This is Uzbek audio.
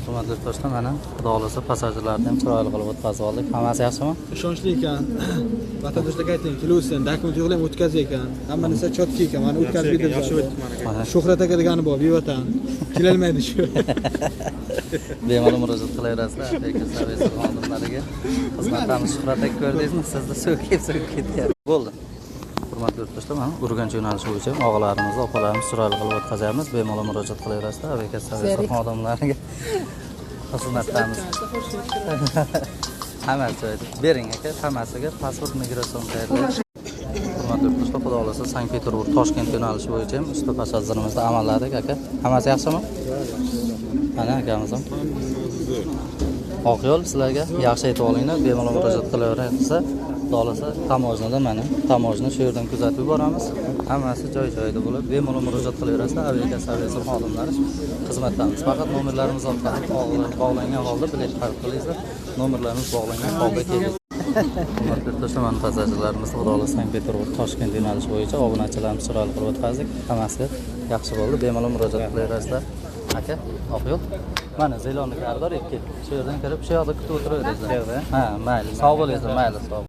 Hurmatli yurtdoshlar, mana Xudo xohlasa passajirlarni ham chiroyli qilib o'tkazib oldik. Hammasi yaxshimi? Ishonchli ekan. Vatandoshlarga ayting, keluvsin, dokument yo'qlar ham o'tkazar ekan. Hamma narsa чётко ekan, mana o'tkazib Yaxshi berdi. o'tdik mana. Mana Shuhrat aka degani bor, bevatan. Kelolmaydi shu. bemalol murojaat qilaverasizlar Aviakassa servis xodimlariga. Xizmatlarimiz. Shuhrat aka, ko'rdingizmi? Sizni so'kib so'kib ketyapti. Bo'ldi. Hurmatli yurtdoshlar, mana Urganch yo'nalishi bo'yicha og'alarimizni, opalarimiz chiroyli qilib o'tkazyapmiz. Bemalol murojaat qilaverasizlar Aviakassa servis xodimlariga. Xizmatlarimiz. Hammasi joyida. Bering aka, hammasiga pasport, migratsion tayyorlash. Hurmatli yurtdoshlar, Xudo xohlasa Sankt-Peterburg Toshkent yo'nalishi bo'yicha ham uchta passajirimizni amalladik aka. Hammasi yaxshimi? Mana akamiz ham. Oq yo'l sizlarga, yaxshi aytib olinglar, bemalol murojaat qilaversa, Xudo xohlasa таможня da, mana таможня shu yerdan kuzatib yuboramiz. Hammasi joy joyida bo'lib, bemalol murojaat qilaverasizlar. Aviakassa aviatsiya xodimlari xizmatdamiz. Faqat nomerlarimiz orqali bog'langan holda bilet xarid qilasizlar. Nomerlarimiz bog'langan holda keladi. Hurmatli yurtdoshlar, mana passajirlarimizni Xudo xohlasa Sankt-Peterburg Toshkent yo'nalishi bo'yicha obunachilarimiz chiroyli qilib o'tkazdik. Hammasi yaxshi bo'ldi. Bemalol murojaat qilaverasizlar. Aka, oq yo'l. Mana зелёный koridor 2. Shu yerdan kirib, shu yoqda kutib o'tiraverasizlar. Ha, mayli. Sog' bo'linglar, mayli, sog'.